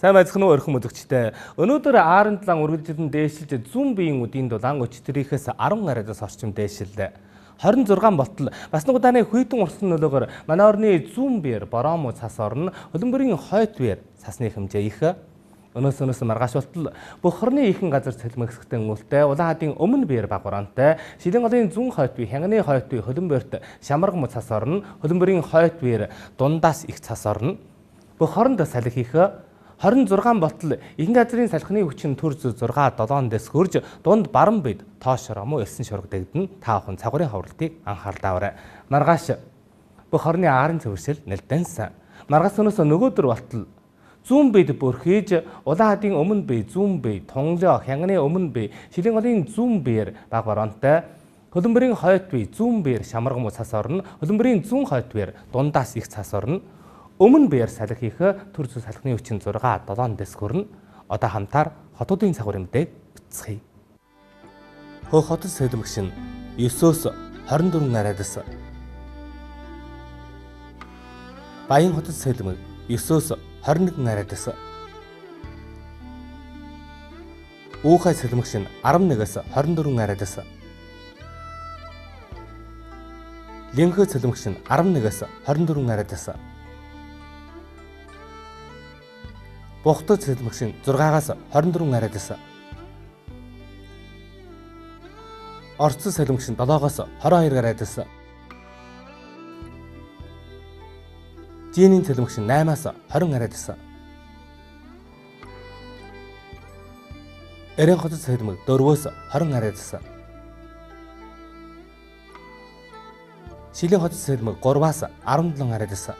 Сайн байцгаана уу өрхөн үзэгчтэй. Өнөөдөр 17 үргэлжлэн дээшилж зүүн биеийн үдийн дулаан өчтөрийнхээс 10 гаруйдаас орчим дээшиллээ. 26 болтол бас нэг удааны хүйтэн урсан нөлөөгөөр манай орны зүүн биеэр бороо муу цас орно. Хөлбөмбөрийн хойд биеэр цасны хэмжээ их. Өнөөс маргааш болтол бүх хорны ихэнх газар цэлмэг хэсэгтэн үлтэй улаан хадын өмнө биеэр баг бороонтой. Шилэн голын зүүн хойд бие, хянганы хойд бие, хөлбөмбөрт шамарга муу цас орно. Хөлбөмбөрийн хойд биеэр дундаас их цас орно. Бүх оронд салхи их. 26 болтол ихэнх газрын салхины хүчин төр 6 7 дэс хөрж дунд баруун бид тоош муу элсэн шург дэгдэн. Та бүхэн цагуурын ховрлтыг анхаарал аваарай. Маргааш бүх орны аарын цэвэршил нэлдэнсэн. Маргааш өнөөс нөгөөдөр болтол зүүн бид бүрхийж улаан хадын өмнө бие, зүүн бие, тунглоо, хянганы өмнө бие, шилэн голын зүүн биеэр баг бороонтой. Хөлбөмбөрийн хойд бие, зүүн биеэр шамарга муу цас орно. Хөлбөмбөрийн зүүн хойд биеэр дундаас их цас орно. Өмнө биеэр салхи их, төр зүй салхины хүчин 6 7 дэс хөрнө. Одоо хамтаар хотуудын цагуурын мэдээг үзцгээе. Хөх хотод сэлмэгш нь 9-өөс 24 гаруйдас. Баян хотод сэлмэг 9-өөс 21 гаруйдас. Уухай сэлмэгш нь 11-ээс 24 гаруйдас. Линхэ сэлмэгш нь 11-ээс 24 гаруйдас. Бухтад сэлмэгш нь 6-аас 24 гаруйдас. Орцсон сэлмэгш нь 7-оос 22 гаруйдас. Жинийн сэлмэгш нь 8-аас 20 гаруйдас. Эрен хотод сэлмэг 4-өөс 20 гаруйдас. Шилийн хотод сэлмэг 3-аас 17 гаруйдас.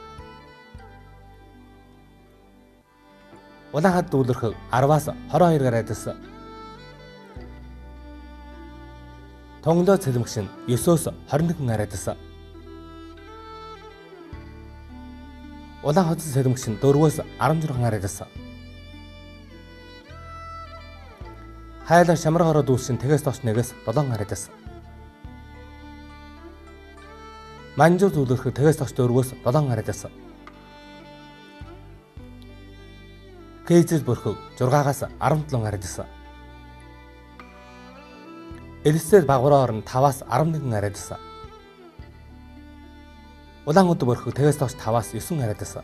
Улаан хад дүүлэрхэг 10-аас 22 гаруйдас. Тонглоо цэлмэгш нь 9-өөс 21 гаруйдас. Улаан хотод сэлмэгш нь 4-өөс 16 гаруйдас. Хайлаа шамраг ороо дүүс нь тэгээс доош 1-ээс 7 гаруйдас. Манжуур дүүлэрхэг тэгээс доош 4-өөс 7 гаруйдас. Кейзэл бүрхэг 6-аас 17 гаруйдас. Элсэл багвараа орно 5-аас 11 гаруйдас. Улаан өд бүрхэг тэгээс доош 5-аас 9 гаруйдас.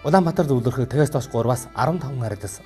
Улаанбаатар дүүлэрхэг тэгээс доош 3-аас 15 гаруйдас.